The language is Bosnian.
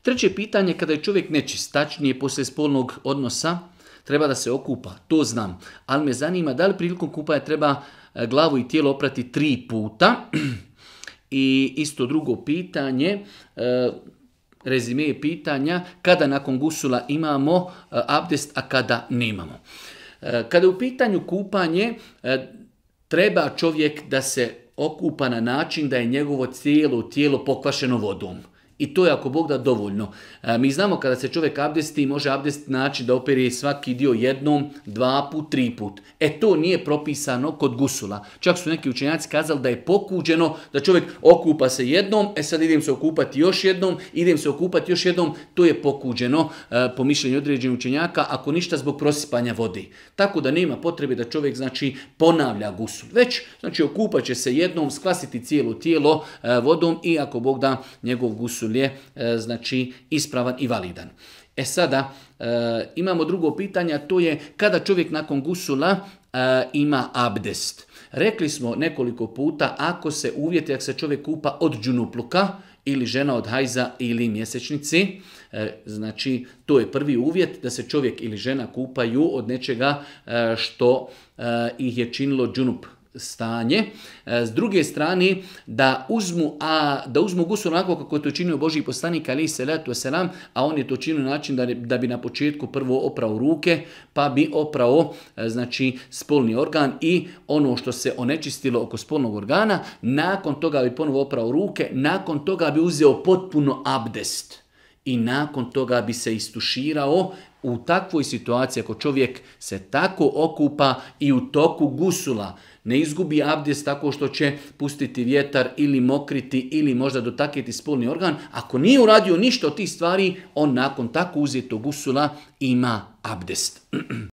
Treće pitanje, kada je čovjek nečist, tačnije poslije spolnog odnosa, treba da se okupa, to znam. Ali me zanima da li prilikom kupanja treba glavu i tijelo oprati 3 puta. I isto drugo pitanje, rezime pitanja, kada nakon gusula imamo abdest, a kada nemamo. Kada je u pitanju kupanje, treba čovjek da se okupa na način da je njegovo cijelo tijelo pokvašeno vodom. I to je ako Bog da dovoljno. Mi znamo kada se čovjek abdesti, može abdest naći da opere svaki dio jednom, 2 put, 3 put. To nije propisano kod gusula. Čak su neki učenjaci kazali da je pokuđeno da čovjek okupa se jednom, sad idem se okupati još jednom, to je pokuđeno po mišljenju određenih učenjaka, ako ništa zbog prosipanja vode. Tako da nema potrebe da čovjek ponavlja gusul. Već okupat će se jednom, skvasiti cijelo tijelo vodom i ako Bog da njegov gusul je ispravan i validan. Sada imamo drugo pitanje, a to je kada čovjek nakon gusula ima abdest. Rekli smo nekoliko puta, ako se čovjek kupa od džunupluka ili žena od hajza ili mjesečnici, to je prvi uvjet da se čovjek ili žena kupaju od nečega što ih je činilo džunup stanje. S druge strane, da uzmu gusul onako kako je to činio Božji poslanik alejhi selatu vesselam, a on je to činio na način da bi na početku prvo oprao ruke, pa bi oprao spolni organ i ono što se onečistilo oko spolnog organa, nakon toga bi ponovo oprao ruke, nakon toga bi uzeo potpuno abdest i nakon toga bi se istuširao. U takvoj situaciji, ako čovjek se tako okupa i u toku gusula ne izgubi abdest tako što će pustiti vjetar ili mokriti ili možda dotaknuti spolni organ, ako nije uradio ništa od tih stvari, on nakon tako uzetog gusula ima abdest.